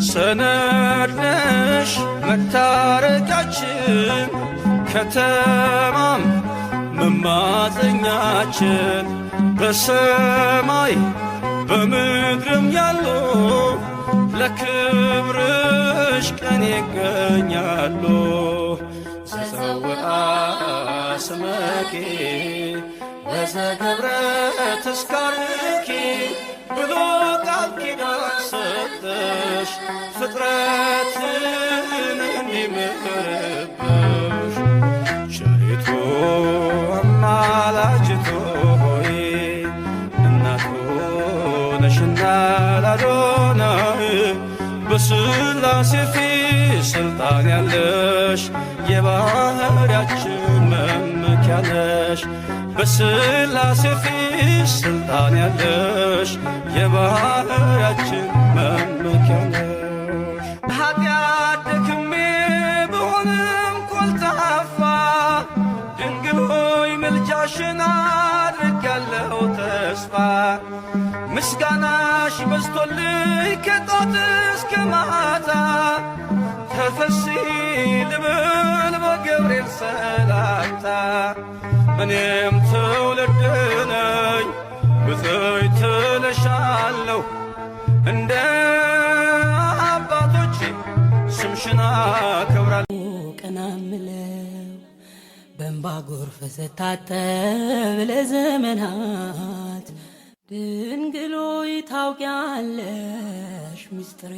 ሰነድ ነሽ መታረቂያችን፣ ከተማም መማፀኛችን። በሰማይ በምድርም ያሉ ለክብርሽ ቀን ይገኛሉ። ዘፀውአ ስመኪ ወዘገብረ ተስካርኪ ብሎ ቃል ኪዳን ሰጠሽ፣ ፍጥረትን እንዲምርብሽ። ቸሪቱ አማላጅቱ ሆይ፣ እናቱ ነሽና ላዶናይ፣ በስላሴ ፊት ስልጣን ያለሽ የባህርያችን መመኪያ ነሽ። በስላሴ ፊት ስልጣን ያለሽ የባህርያችን መመኪያ ነሽ። ኃጢአት ደክሜ ብሆንም ኮልታፋ፣ ድንግል ሆይ ምልጃሽን አድርጌያለሁ ተስፋ። ምስጋናሽ በዝቶልኝ ከጧት እስከ ማታ፣ ተፈሥሒ ልብል በገብርኤል ሰላምታ። እኔም ትውልድ ነኝ ብፅዕት እልሻለሁ፣ እንደ አባቶቼ ስምሽን አከብራለሁ። ቀና ምለው በእንባ ጎርፍ ስታጠብ ለዘመናት፣ ድንግል ሆይ ታውቂያለሽ ሚስጥሬ፣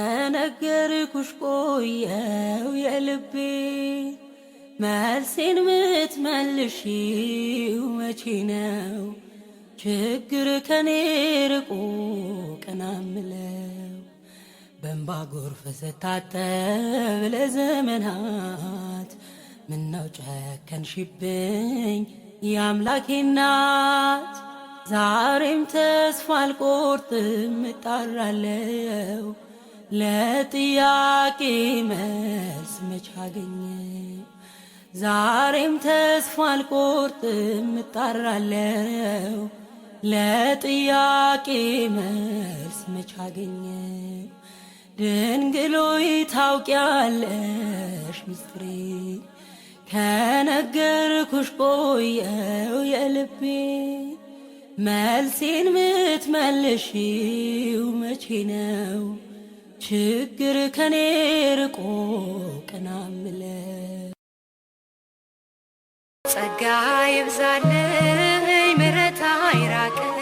ከነገርኩሽ ቆየው የልቤ። መልሴን ምትመልሺው መቼ ነው? ችግር ከኔ ርቆ ቀና ምለው በእንባ ጎርፍ ስታጠብ ለዘመናት፣ ምነው ጨከንሽብኝ የአምላኬ እናት? ዛሬም ተስፋ አልቆርጥም እጣራለው፣ ለጥያቄ መልስ መች አገኘ? ዛሬም ተስፋ አልቆርጥም እጣራለው፣ ለጥያቄ መልስ መች አገኘ? ድንግል ሆይ ታውቂያለሽ ሚስጥሬ፣ ከነገርኩሽ ቆየው የልቤ። መልሴን ምትመልሺው መቼ ነው? ችግር ከኔ ርቆ ቀና ምለው። ጸጋ ይብዛልኝ ምሕረት አይራቀኝ።